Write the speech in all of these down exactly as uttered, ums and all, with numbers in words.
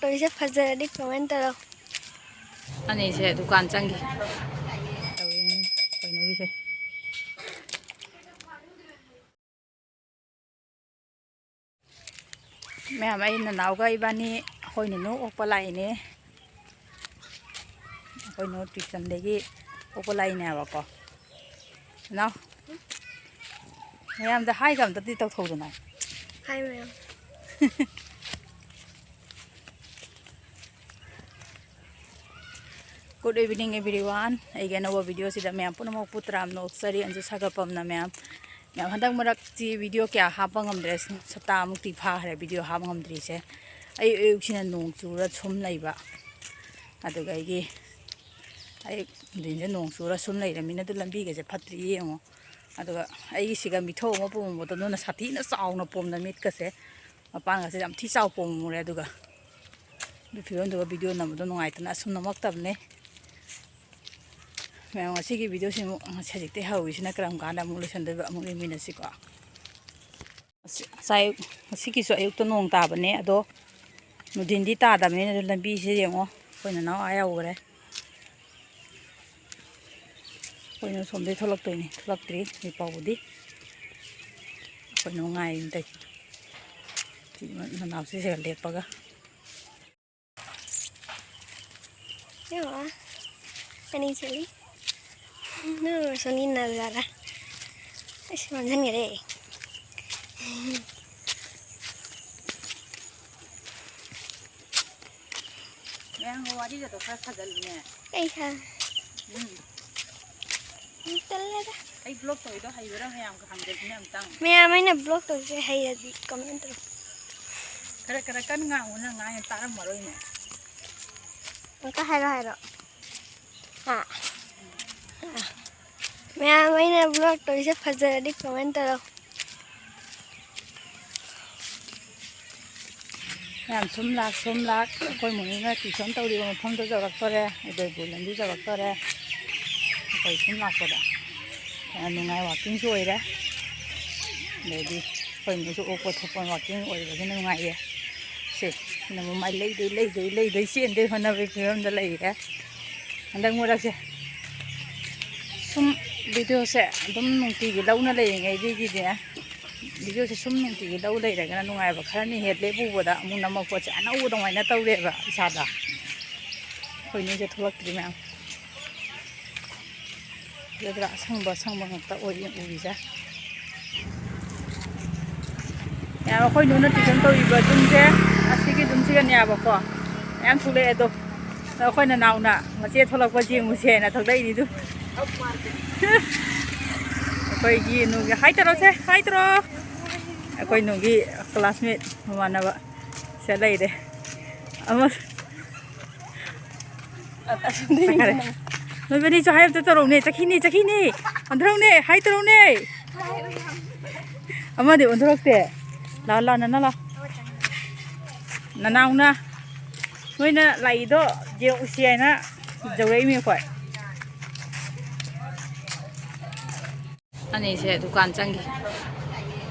ꯇꯧꯔꯤꯁꯦ ꯐꯖꯔꯗꯤ comment ꯇꯧꯔꯣ꯫ ꯑꯅꯤꯁꯦ ꯗꯨꯀꯥꯟ ꯆꯪꯈꯤ꯫ ꯇꯧꯔꯤꯅꯤ ꯀꯩꯅꯣꯒꯤꯁꯦ꯫ ꯃꯌꯥꯝ, ꯑꯩ ꯅꯅꯥꯎꯒ ꯏꯕꯥꯅꯤ ꯑꯩꯈꯣꯏ ꯅꯨꯅꯨ ꯑꯣꯛꯄ ꯂꯥꯛꯏꯅꯦ꯫ ꯑꯩꯈꯣꯏ ꯅꯨꯅꯨ ꯇ꯭ꯌꯨꯁꯟꯗꯒꯤ ꯑꯣꯛꯄ ꯂꯥꯛꯏꯅꯦꯕꯀꯣ꯫ ꯅꯅꯥꯎ, ꯃꯌꯥꯝꯗ ꯍꯥꯏꯒ ꯑꯝꯇꯗꯤ ꯇꯧꯊꯣꯛꯎꯗꯅ꯫ ꯍꯥꯏ ꯃꯌꯥꯝ꯫ Good evening everyone. ꯑꯩꯒꯤ ꯑꯅꯧꯕ ꯚꯤꯗꯤꯑꯣꯁꯤꯗ ꯃꯌꯥꯝ ꯄꯨꯝꯅꯃꯛꯄꯨ ꯇꯔꯥꯝꯅ ꯑꯣꯛꯆꯔꯤ꯫ ꯑꯟꯖꯨ ꯁꯥꯒꯠꯄꯝꯅ ꯃꯌꯥꯝ, ꯃꯌꯥꯝ ꯍꯟꯗꯛ ꯃꯔꯛꯇꯤ ꯚꯤꯗꯤꯑꯣ ꯀꯌꯥ ꯍꯥꯞꯄ ꯉꯝꯗ꯭ꯔꯦ꯫ ꯍꯞꯇꯥꯃꯨꯛꯇꯤ ꯐꯥꯈ꯭ꯔꯦ ꯚꯤꯗꯤꯑꯣ ꯍꯥꯞꯄ ꯉꯝꯗ꯭ꯔꯤꯁꯦ꯫ ꯑꯌꯨꯛ ꯑꯌꯨꯛꯁꯤꯅ ꯅꯣꯡ ꯆꯨꯔ ꯁꯨꯝ ꯂꯩꯕ, ꯑꯗꯨꯒ ꯑꯩꯒꯤ ꯑꯌꯨꯛ ꯅꯨꯡꯊꯤꯟꯁꯦ ꯅꯣꯡ ꯆꯨꯔ ꯁꯨꯝ ꯂꯩꯔꯃꯤꯅ ꯑꯗꯨ ꯂꯝꯕꯤꯒꯁꯦ ꯐꯠꯇ꯭ꯔꯤ ꯌꯦꯡꯉꯣ꯫ ꯑꯗꯨꯒ ꯑꯩꯒꯤ ꯁꯤꯒ ꯃꯤꯊꯧ ꯑꯃ ꯄꯣꯝꯕꯗꯣ ꯑꯗꯨꯅ ꯁꯥꯊꯤꯅ ꯆꯥꯎꯅ ꯄꯣꯝꯅ ꯃꯤꯠꯀꯁꯦ, ꯃꯄꯥꯟꯒꯁꯦ ꯌꯥꯝ ꯊꯤ ꯆꯥꯎ ꯄꯣꯝꯃꯨꯔꯦ꯫ ꯑꯗꯨꯒ ꯑꯗꯨ ꯐꯤꯕꯝꯗꯨꯒ ꯚꯤꯗꯤꯑꯣ ꯅꯝꯕꯗꯣ ꯅꯨꯡꯉꯥꯏꯇꯅ ꯑꯁꯨꯝ ꯅꯝꯃꯛꯇꯕꯅꯦ꯫ ꯃꯌꯥꯝ, ꯉꯁꯤꯒꯤ ꯚꯤꯗꯤꯑꯣꯁꯤ ꯑꯃꯨꯛ ꯉꯁꯤ ꯍꯧꯖꯤꯛꯇꯩ ꯍꯧꯔꯤꯁꯤꯅ ꯀꯔꯝ ꯀꯥꯟꯗ ꯑꯃꯨꯛ ꯂꯣꯏꯁꯟꯗꯣꯏꯕ ꯑꯃꯨꯛ ꯌꯦꯡꯃꯤꯟꯅꯁꯤꯀꯣ꯫ ꯑꯁꯤ-, ꯉꯁꯥꯏ, ꯉꯁꯤꯒꯤꯁꯨ ꯑꯌꯨꯛꯇ ꯅꯣꯡ ꯇꯥꯕꯅꯦ, ꯑꯗꯣ ꯅꯨꯡꯊꯤꯟꯗꯤ ꯇꯥꯗꯕꯅꯤꯅ ꯑꯗꯨ ꯂꯝꯕꯤꯁꯦ ꯌꯦꯡꯉꯣ, ꯑꯩꯈꯣꯏ ꯅꯅꯥꯎ ꯑꯥ ꯌꯧꯈ꯭ꯔꯦ꯫ ꯑꯩꯈꯣꯏꯅ ꯁꯣꯝꯗꯩ ꯊꯣꯛꯂꯛꯇꯣꯏꯅꯤ, ꯊꯣꯛꯂꯛꯇ꯭ꯔꯤ ꯍꯧꯖꯤꯛ ꯐꯥꯎꯕꯗꯤ꯫ ꯑꯩꯈꯣꯏꯅ ꯉꯥꯏꯔꯤꯅꯤ ꯇꯧꯔꯤꯁꯦ꯫ ꯁꯤ ꯃꯅꯥꯎꯁꯤꯁꯤꯒ ꯂꯦꯞꯄꯒ꯫ ꯌꯦꯡꯉꯣ, ꯑꯅꯤ ꯆꯠꯂꯤ꯫ ꯅꯣꯏ ꯁꯣꯝꯒꯤ ꯅꯖꯥꯔꯥ? ꯑꯩꯁ, ꯃꯥꯡꯍꯟꯈꯔꯦ꯫ ꯃꯌꯥꯝꯒ ꯋꯥꯔꯤꯒꯗꯣ ꯈꯔ ꯁꯥꯖꯜꯂꯨꯅꯦ꯫ ꯑꯩ ꯁꯥ-, ꯎꯝ꯫ ꯎꯝ, ꯇꯜꯂꯦꯗ꯫ ꯑꯩ ꯕ꯭ꯂꯣꯛ ꯇꯧꯔꯤꯗꯣ ꯍꯩꯕ꯭ꯔꯥ ꯃꯌꯥꯝꯒ ꯍꯪꯒꯦꯁꯤꯅꯦ ꯑꯝꯇꯪ꯫ ꯃꯌꯥꯝ ꯑꯩꯅ ꯕ꯭ꯂꯣꯛ ꯇꯧꯔꯤꯁꯦ ꯍꯩꯔꯗꯤ ꯀꯃꯦꯟ ꯇꯧꯔꯣ꯫ ꯈꯔ, ꯈꯔ ꯀꯟꯅ ꯉꯥꯡꯉꯨ, ꯅꯪ ꯉꯥꯡꯉꯤꯗꯣ ꯇꯥꯔꯝꯃꯔꯣꯏꯅꯦ꯫ ꯑꯝꯇ ꯍꯥꯏꯔꯣ, ꯍꯥꯏꯔꯣ꯫ ꯍꯥ? ꯃꯌꯥꯝ ꯑꯩꯅ ꯕ꯭ꯂꯣꯛ ꯇꯧꯔꯤꯁꯦ ꯐꯖꯔꯗꯤ ꯀꯃꯦꯟ ꯇꯧꯔꯣ꯫ ꯃꯌꯥꯝ ꯁꯨꯝ ꯂꯥꯛ, ꯁꯨꯝ ꯂꯥꯛ, ꯑꯩꯈꯣꯏ ꯃꯣꯅꯤꯅ ꯇ꯭ꯌꯨꯁꯟ ꯇꯧꯔꯤꯕ ꯃꯐꯝꯗꯣ ꯌꯧꯔꯛꯇꯣꯔꯦ, ꯎꯗꯣꯏꯄꯨꯔ ꯂꯝꯕꯤ ꯌꯧꯔꯛꯇꯣꯔꯦ꯫ ꯑꯩꯈꯣꯏ ꯁꯨꯝ ꯂꯥꯛꯄꯗ ꯌꯥꯝ ꯅꯨꯡꯉꯥꯏ, ꯋꯥꯛꯀꯤꯡꯁꯨ ꯑꯣꯏꯔꯦ, ꯑꯗꯩꯗꯤ ꯑꯩꯈꯣꯏ ꯃꯤꯁꯨ ꯑꯣꯛꯄ ꯊꯣꯛꯄ ꯋꯥꯛꯀꯤꯡ ꯑꯣꯏꯕꯁꯤꯅ ꯅꯨꯡꯉꯥꯏꯌꯦ꯫ ꯁꯦ, ꯁꯤꯅ ꯃꯃꯥꯏ ꯂꯩꯗꯣꯏ, ꯂꯩꯗꯣꯏ, ꯂꯩꯗꯣꯏ, ꯆꯦꯟꯗꯣꯏ ꯍꯣꯠꯅꯕꯒꯤ ꯐꯤꯕꯝꯗ ꯂꯩꯔꯦ ꯍꯟꯗꯛ ꯃꯔꯛꯁꯦ꯫ ꯁꯨꯝ ꯚꯤꯗꯤꯑꯣꯁꯦ ꯑꯗꯨꯝ ꯅꯨꯡꯇꯤꯒꯤ ꯂꯧꯅ ꯂꯩꯔꯤꯉꯩꯗꯒꯤꯗꯤ, ꯚꯤꯗꯤꯑꯣꯁꯦ ꯁꯨꯝ ꯅꯨꯡꯇꯤꯒꯤ ꯂꯧ ꯂꯩꯔꯒꯅ ꯅꯨꯡꯉꯥꯏꯕ ꯈꯔꯅꯤ ꯍꯦꯛ ꯂꯦꯞꯄꯨꯕꯗ ꯑꯃꯨꯛ ꯅꯝꯃꯛꯄꯁꯦ ꯑꯅꯧꯕ ꯑꯗꯨꯃꯥꯏꯅ ꯇꯧꯔꯦꯕ ꯏꯁꯥꯗ꯫ ꯑꯩꯈꯣꯏ ꯅꯣꯏꯁꯦ ꯊꯣꯛꯂꯛꯇ꯭ꯔꯤ ꯃꯌꯥꯝ꯫ ꯑꯗꯨꯗ ꯑꯁꯪꯕ ꯑꯁꯪꯕ ꯉꯥꯛꯇ ꯑꯣꯏꯌꯦ ꯎꯔꯤꯁꯦ꯫ ꯌꯥꯝ ꯑꯩꯈꯣꯏ ꯅꯨꯅ ꯇ꯭ꯌꯨꯁꯟ ꯇꯧꯔꯤꯕ ꯌꯨꯝꯁꯦ ꯑꯁꯤꯒꯤ ꯌꯨꯝꯁꯤꯒꯅꯦꯕꯀꯣ꯫ ꯃꯌꯥꯝ ꯊꯣꯛꯂꯛꯑꯦ ꯑꯗꯣ꯫ ꯑꯗꯣ ꯑꯩꯈꯣꯏ ꯅꯅꯥꯎꯅ ꯃꯆꯦ ꯊꯣꯛꯂꯛꯄ ꯌꯦꯡꯉꯨꯁꯦꯅ ꯊꯣꯛꯂꯛꯏꯅꯤꯗꯨ꯫ ꯑꯩꯈꯣꯏꯒꯤ ꯅꯨꯒꯤ ꯍꯥꯏ ꯇꯧꯔꯣꯁꯦ, ꯍꯥꯏ ꯇꯧꯔꯣ꯫ ꯑꯩꯈꯣꯏ ꯅꯨꯒꯤ ꯀ꯭ꯂꯥꯁꯃꯦꯠ ꯃꯃꯥꯟꯅꯕ ꯁꯤꯗ ꯂꯩꯔꯦ꯫ ꯑꯃ ꯑꯁ, ꯆꯠꯈꯔꯦ꯫ ꯅꯣꯏꯕꯅꯤꯁꯨ ꯍꯥꯏ ꯑꯝꯇ ꯇꯧꯔꯛꯎꯅꯦ꯫ ꯆꯈꯤꯅꯤ, ꯆꯈꯤꯅꯤ꯫ ꯑꯣꯟꯊꯣꯔꯛꯎꯅꯦ, ꯍꯥꯏ ꯇꯧꯔꯛꯎꯅꯦ꯫ ꯑꯃꯗꯤ ꯑꯣꯟꯊꯣꯔꯛꯇꯦ꯫ ꯂꯥꯛꯑꯣ, ꯂꯥꯛꯑꯣ, ꯅꯅꯥꯎ ꯂꯥꯛꯑꯣ꯫ ꯅꯅꯥꯎꯅ ꯅꯣꯏꯅ ꯂꯥꯛꯏꯗꯣ ꯌꯦꯡꯉꯨꯁꯤ ꯍꯥꯏꯅ ꯌꯧꯔꯛꯏꯃꯤ ꯑꯩꯈꯣꯏ꯫ ꯑꯅꯤꯁꯦ ꯗꯨꯀꯥꯟ ꯆꯪꯈꯤ꯫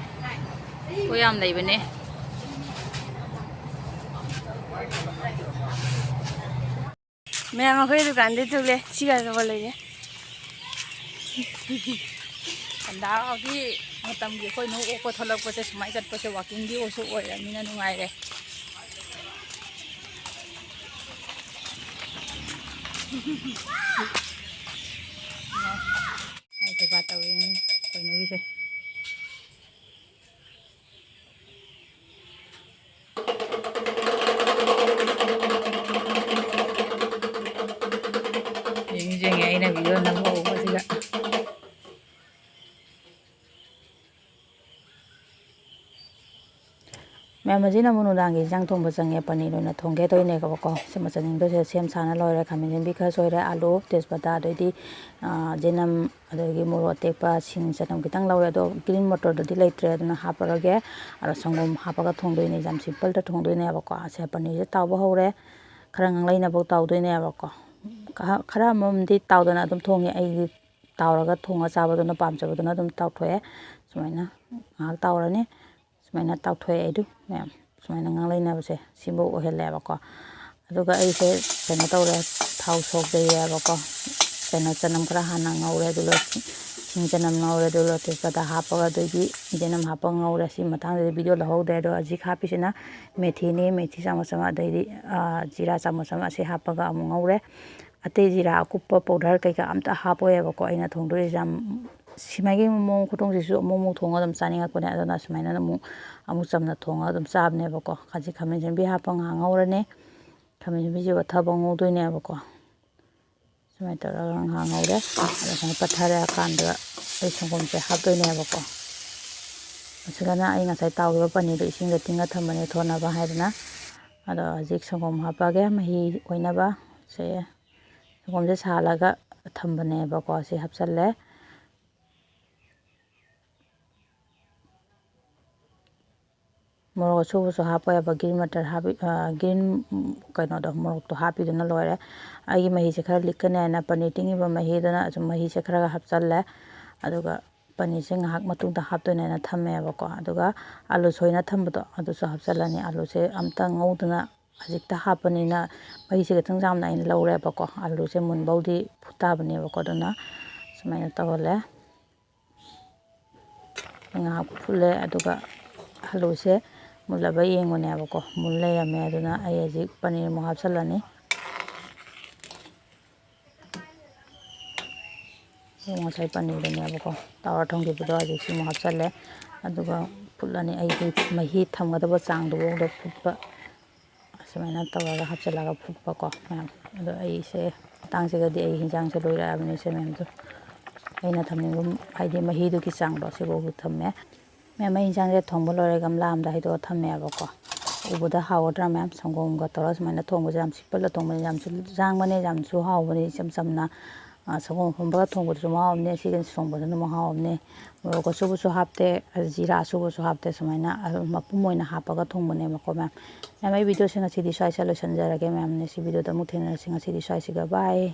ꯄꯣꯠ ꯌꯥꯝ ꯂꯩꯕꯅꯦ꯫ ꯃꯌꯥꯝ ꯑꯩꯈꯣꯏ ꯗꯨꯀꯥꯟꯗꯩ ꯊꯣꯛꯂꯦ꯫ ꯁꯤꯒ ꯂꯩꯔꯦ꯫ ꯁꯟꯗꯥꯒꯤ ꯃꯇꯝꯒꯤ ꯑꯩꯈꯣꯏꯅ ꯑꯣꯛꯄ ꯊꯣꯛꯂꯛꯄꯁꯦ ꯁꯨꯃꯥꯏꯅ ꯆꯠꯄꯁꯦ walkingꯒꯤ ꯑꯣꯏꯁꯨ ꯑꯣꯏꯔꯕꯅꯤꯅ ꯅꯨꯡꯉꯥꯏꯔꯦ꯫ ꯀꯩꯕꯥ ꯇꯧꯔꯤꯅꯤ ꯀꯩꯅꯣꯒꯤꯁꯦ꯫ ꯌꯦꯡꯉꯤ, ꯌꯦꯡꯉꯤ, ꯑꯩꯅ video ꯅꯝꯍꯧꯕꯁꯤꯗ꯫ ꯃꯌꯥꯝ, ꯑꯁꯤꯅ ꯑꯃꯨꯛ ꯅꯨꯡꯗꯥꯡꯒꯤ ꯏꯟꯖꯥꯡ ꯊꯣꯡꯕ ꯆꯪꯉꯦ꯫ ꯄꯅꯤꯔ ꯑꯣꯏꯅ ꯊꯣꯡꯒꯦ ꯇꯧꯔꯤꯅꯦꯕꯀꯣ꯫ ꯁꯤ ꯃꯆꯜꯁꯤꯡꯗꯣ ꯁꯤꯗ ꯁꯦꯝ ꯁꯥꯅ ꯂꯣꯏꯔꯦ꯫ ꯈꯥꯃꯦꯟ ꯑꯁꯤꯟꯕꯤ ꯈꯔ ꯁꯣꯏꯔꯦ, ꯑꯥꯂꯨ, ꯇꯦꯖꯄꯇꯥ, ꯑꯗꯩꯗꯤ, ꯑꯥ, ꯆꯅꯝ, ꯑꯗꯒꯤ ꯃꯣꯔꯣꯛ ꯑꯇꯦꯛꯄ, ꯁꯤꯡ, ꯆꯅꯝ ꯈꯤꯇꯪ ꯂꯧꯔꯦ꯫ ꯑꯗꯣ green motorꯗꯨꯗꯤ ꯂꯩꯇ꯭ꯔꯦ, ꯑꯗꯨꯅ ꯍꯥꯞꯄꯔꯣꯏꯒꯦ꯫ ꯑꯗꯣ ꯁꯪꯒꯣꯝ ꯍꯥꯞꯄꯒ ꯊꯣꯡꯗꯣꯏꯅꯦ, ꯌꯥꯝ simpleꯗ ꯊꯣꯡꯗꯣꯏꯅꯦꯕꯀꯣ꯫ ꯁꯦ ꯄꯅꯤꯔꯁꯦ ꯇꯥꯎꯕ ꯍꯧꯔꯦ꯫ ꯈꯔ ꯉꯥꯡꯂꯩꯅꯕ ꯇꯥꯎꯗꯣꯏꯅꯦꯕꯀꯣ꯫ ꯈ-, ꯈꯔ ꯑꯃꯃꯝꯗꯤ ꯇꯥꯎꯗꯅ ꯑꯗꯨꯝ ꯊꯣꯡꯉꯦ꯫ ꯑꯩꯗꯤ ꯇꯥꯎꯔꯒ ꯊꯣꯡꯉ ꯆꯥꯕꯗꯨꯅ ꯄꯥꯝꯖꯕꯗꯨꯅ ꯑꯗꯨꯝ ꯇꯥꯎꯊꯣꯛꯑꯦ꯫ ꯁꯨꯃꯥꯏꯅ ꯉꯥꯏꯍꯥꯛ ꯇꯥꯎꯔꯅꯤ꯫ ꯁꯨꯃꯥꯏꯅ ꯇꯥꯎꯊꯣꯛꯑꯦ ꯑꯩꯗꯨ ꯃꯌꯥꯝ꯫ ꯁꯨꯃꯥꯏꯅ ꯉꯥꯡꯂꯩꯅꯕꯁꯦ ꯁꯤꯐꯧ ꯑꯣꯏꯍꯜꯂꯦꯕꯀꯣ꯫ ꯑꯗꯨꯒ ꯑꯩꯁꯦ ꯀꯩꯅꯣ ꯇꯧꯔꯦ, ꯊꯥꯎ ꯁꯣꯛ ꯌꯩꯔꯦꯕꯀꯣ꯫ ꯀꯩꯅꯣ, ꯆꯅꯝ ꯈꯔ ꯍꯥꯟꯅ ꯉꯧꯔꯦ, ꯑꯗꯨꯒ ꯁꯤꯡ ꯆꯅꯝ ꯉꯧꯔꯦ, ꯑꯗꯨꯒ ꯇꯦꯖꯄꯇꯥ ꯍꯥꯞꯄꯒ, ꯑꯗꯩꯗꯤ ꯌꯦꯅꯝ ꯍꯥꯞꯄꯒ ꯉꯧꯔꯦ꯫ ꯁꯤ ꯃꯇꯥꯡꯗꯗꯤ ꯚꯤꯗꯤꯑꯣ ꯂꯧꯍꯧꯗ꯭ꯔꯦ꯫ ꯑꯗꯣ ꯍꯧꯖꯤꯛ ꯍꯥꯞꯄꯤꯁꯤꯅ ꯃꯦꯊꯤꯅꯦ, ꯃꯦꯊꯤ ꯆꯥꯃꯁ ꯑꯃ, ꯑꯗꯩꯗꯤ, ꯑꯥ, ꯖꯤꯔꯥ ꯆꯥꯃꯁ ꯑꯃ, ꯑꯁꯤ ꯍꯥꯞꯄꯒ ꯑꯃꯨꯛ ꯉꯧꯔꯦ꯫ ꯑꯇꯩ ꯖꯤꯔꯥ ꯑꯀꯨꯞꯄ ꯄꯥꯎꯗꯔ ꯀꯩꯀꯥ ꯑꯝꯇ ꯍꯥꯞꯄꯣꯏꯕꯀꯣ꯫ ꯑꯩꯅ ꯊꯣꯡꯗꯣꯏꯁꯦ ꯌꯥꯝ, ꯁꯤꯃꯥꯏꯒꯤ ꯃꯑꯣꯡ ꯈꯨꯊꯣꯡꯁꯤꯁꯨ ꯑꯃꯨꯛ ꯑꯃꯨꯛ ꯊꯣꯡꯉꯒ ꯑꯗꯨꯝ ꯆꯥꯅꯤꯡꯉꯛꯄꯅꯦ꯫ ꯑꯗꯨꯅ ꯁꯨꯃꯥꯏꯅ ꯑꯃꯨꯛ, ꯑꯃꯨꯛ ꯆꯝꯅ ꯊꯣꯡꯉꯒ ꯑꯗꯨꯝ ꯆꯥꯕꯅꯦꯕꯀꯣ꯫ ꯍꯧꯖꯤꯛ ꯈꯥꯃꯦꯟ ꯑꯁꯤꯟꯕꯤ ꯍꯥꯞꯄ ꯉꯥꯏꯍꯥꯛ ꯉꯧꯔꯅꯤ꯫ ꯈꯥꯃꯦꯟ ꯑꯁꯤꯟꯕꯤꯁꯦ ꯄꯠꯊꯕ ꯉꯧꯗꯣꯏꯅꯦꯕꯀꯣ꯫ ꯁꯨꯃꯥꯏꯅ ꯇꯧꯔꯒ ꯉꯥꯏꯍꯥꯛ ꯉꯧꯔꯦ꯫ ꯑꯗꯣ ꯁꯨꯃꯥꯏꯅ ꯄꯠꯊꯔꯛꯑꯀꯥꯟꯗ ꯑꯩ ꯁꯪꯒꯣꯝꯁꯦ ꯍꯥꯞꯇꯣꯏꯅꯦꯕꯀꯣ꯫ ꯑꯁꯤꯗꯅ ꯑꯩ ꯉꯁꯥꯏ ꯇꯥꯎꯈꯤꯕ ꯄꯅꯤꯔꯗꯣ ꯏꯁꯤꯡꯗ ꯇꯤꯡꯉ ꯊꯝꯕꯅꯦ ꯊꯣꯠꯅꯕ ꯍꯥꯏꯗꯅ꯫ ꯑꯗꯣ ꯍꯧꯖꯤꯛ ꯁꯪꯒꯣꯝ ꯍꯥꯞꯄꯛꯑꯒꯦ, ꯃꯍꯤ ꯑꯣꯏꯅꯕ꯫ ꯁꯦ, ꯁꯪꯒꯣꯝꯁꯦ ꯁꯥꯍꯜꯂꯒ ꯊꯝꯕꯅꯦꯕꯀꯣ꯫ ꯁꯤ ꯍꯥꯞꯆꯜꯂꯦ꯫ ꯃꯣꯔꯣꯛ ꯑꯁꯨꯕꯁꯨ ꯍꯥꯞꯄ ꯌꯥꯕ, ꯒ꯭ꯔꯤꯟ ꯃꯇꯔ ꯍꯥꯞꯄꯤ-, ꯑ, ꯒ꯭ꯔꯤꯟ, ꯎꯝ, ꯀꯩꯅꯣꯗꯣ, ꯃꯣꯔꯣꯛꯇꯣ ꯍꯥꯞꯄꯤꯗꯨꯅ ꯂꯣꯏꯔꯦ꯫ ꯑꯩꯒꯤ ꯃꯍꯤꯁꯦ ꯈꯔ ꯂꯤꯛꯀꯅꯦꯅ ꯄꯅꯤꯔ ꯇꯤꯡꯉꯤꯕ ꯃꯍꯤꯗꯨꯅ ꯑꯁꯨꯝ ꯃꯍꯤꯁꯦ ꯈꯔꯒ ꯍꯥꯞꯆꯜꯂꯦ꯫ ꯑꯗꯨꯒ ꯄꯅꯤꯔꯁꯦ ꯉꯥꯏꯍꯥꯛ ꯃꯇꯨꯡꯗ ꯍꯥꯞꯇꯣꯏꯅꯦꯅ ꯊꯝꯃꯦꯕꯀꯣ꯫ ꯑꯗꯨꯒ ꯑꯂꯨ ꯁꯣꯏꯅ ꯊꯝꯕꯗꯣ ꯑꯗꯨꯁꯨ ꯍꯥꯞꯆꯜꯂꯅꯤ꯫ ꯑꯂꯨꯁꯦ ꯑꯝꯇ ꯉꯧꯗꯅ ꯍꯧꯖꯤꯛꯇ ꯍꯥꯞꯄꯅꯤꯅ ꯃꯍꯤꯁꯦ ꯈꯤꯇꯪ ꯌꯥꯝꯅ ꯑꯩꯅ ꯂꯧꯔꯦꯕꯀꯣ꯫ ꯑꯂꯨꯁꯦ ꯃꯨꯟꯕꯧꯗꯤ ꯐꯨꯠ ꯇꯥꯕꯅꯦꯕꯀꯣ꯫ ꯑꯗꯨꯅ ꯁꯨꯃꯥꯏꯅ ꯇꯧꯍꯜꯂꯦ꯫ ꯉꯥꯏꯍꯥꯛ ꯐꯨꯠꯂꯦ, ꯑꯗꯨꯒ ꯑꯂꯨꯁꯦ ꯃꯨꯜꯂꯕ ꯌꯦꯡꯉꯨꯅꯦꯕꯀꯣ꯫ ꯃꯨꯜ ꯂꯩꯔꯝꯃꯦ꯫ ꯑꯗꯨꯅ ꯑꯩ ꯍꯧꯖꯤꯛ ꯄꯅꯤꯔ ꯑꯃꯨꯛ ꯍꯥꯞꯆꯜꯂꯅꯤ꯫ ꯑꯗꯨ ꯉꯁꯥꯏ ꯄꯅꯤꯔꯗꯨꯅꯦꯕꯀꯣ, ꯇꯥꯎꯔ ꯊꯝꯈꯤꯕꯗꯣ, ꯍꯧꯖꯤꯛꯁꯤ ꯑꯃꯨꯛ ꯍꯥꯞꯆꯜꯂꯦ꯫ ꯑꯗꯨꯒ ꯐꯨꯠꯂꯅꯤ꯫ ꯑꯩꯗꯤ ꯃꯍꯤ ꯊꯝꯒꯗꯕ ꯆꯥꯡꯗꯨꯐꯥꯎꯗ ꯐꯨꯠꯄ, ꯑꯁꯨꯃꯥꯏꯅ ꯇꯧꯔꯒ ꯍꯥꯞꯆꯤꯜꯂꯒ ꯐꯨꯠꯄꯀꯣ ꯃꯌꯥꯝ꯫ ꯑꯗꯣ ꯑꯩꯁꯦ ꯃꯇꯥꯡꯁꯤꯗꯗꯤ ꯑꯩ ꯍꯤꯟꯖꯥꯡꯁꯦ ꯂꯣꯏꯔꯛꯑꯕꯅꯤ ꯏꯆꯦ ꯃꯌꯥꯝꯗꯣ꯫ ꯑꯩꯅ ꯊꯝꯅꯤꯡꯕ, ꯍꯥꯏꯗꯤ ꯃꯍꯤꯗꯨꯒꯤ ꯆꯥꯡꯗꯣ ꯑꯁꯤꯐꯥꯎꯕ ꯊꯝꯃꯦ꯫ ꯃꯌꯥꯝ, ꯑꯩ ꯍꯤꯟꯖꯥꯡꯁꯦ ꯊꯣꯡꯕ ꯂꯣꯏꯔꯦ, ꯒꯝꯂꯥ ꯑꯝꯗ ꯍꯩꯗꯣꯛꯑ ꯊꯝꯃꯦꯕꯀꯣ꯫ ꯎꯕꯗ ꯍꯥꯎꯒꯗ꯭ꯔꯥ ꯃꯌꯥꯝ? ꯁꯪꯒꯣꯝꯒ ꯇꯧꯔꯒ ꯁꯨꯃꯥꯏꯅ ꯊꯣꯡꯕꯁꯦ ꯌꯥꯝ ꯁꯤꯝꯄꯜꯗ ꯊꯣꯡꯕꯅꯦ, ꯌꯥꯝꯁꯨ ꯂꯥꯡꯕꯅꯦ, ꯌꯥꯝꯁꯨ ꯍꯥꯎꯕꯅꯦ꯫ ꯏꯆꯝ ꯆꯝꯅ, ꯑ, ꯁꯪꯒꯣꯝ ꯑꯐꯝꯕꯒ ꯊꯣꯡꯕꯗꯨꯁꯨ ꯃꯍꯥꯎ ꯑꯃꯅꯦ, ꯁꯤꯒ ꯊꯣꯡꯕꯗꯨꯅ ꯃꯍꯥꯎ ꯑꯃꯅꯦ꯫ ꯃꯣꯔꯣꯛ ꯑꯁꯨꯕꯁꯨ ꯍꯥꯞꯇꯦ, ꯖꯤꯔꯥ ꯑꯁꯨꯕꯁꯨ ꯍꯥꯞꯇꯦ, ꯁꯨꯃꯥꯏꯅ ꯑꯗꯨꯝ ꯃꯄꯨꯝ ꯑꯣꯏꯅ ꯍꯥꯞꯄꯒ ꯊꯣꯡꯕꯅꯦꯕꯀꯣ ꯃꯌꯥꯝ꯫ ꯃꯌꯥꯝ, ꯑꯩ ꯚꯤꯗꯤꯑꯣꯁꯦ ꯉꯁꯤꯗꯤ ꯁ꯭ꯋꯥꯏꯁꯤꯗ ꯂꯣꯏꯁꯤꯟꯖꯔꯒꯦ ꯃꯌꯥꯝ꯫ Next ꯚꯤꯗꯤꯑꯣꯗ ꯑꯃꯨꯛ ꯊꯦꯡꯅꯔꯁꯤ꯫ ꯉꯁꯤꯗꯤ ꯁ꯭ꯋꯥꯏꯁꯤꯒ bye꯫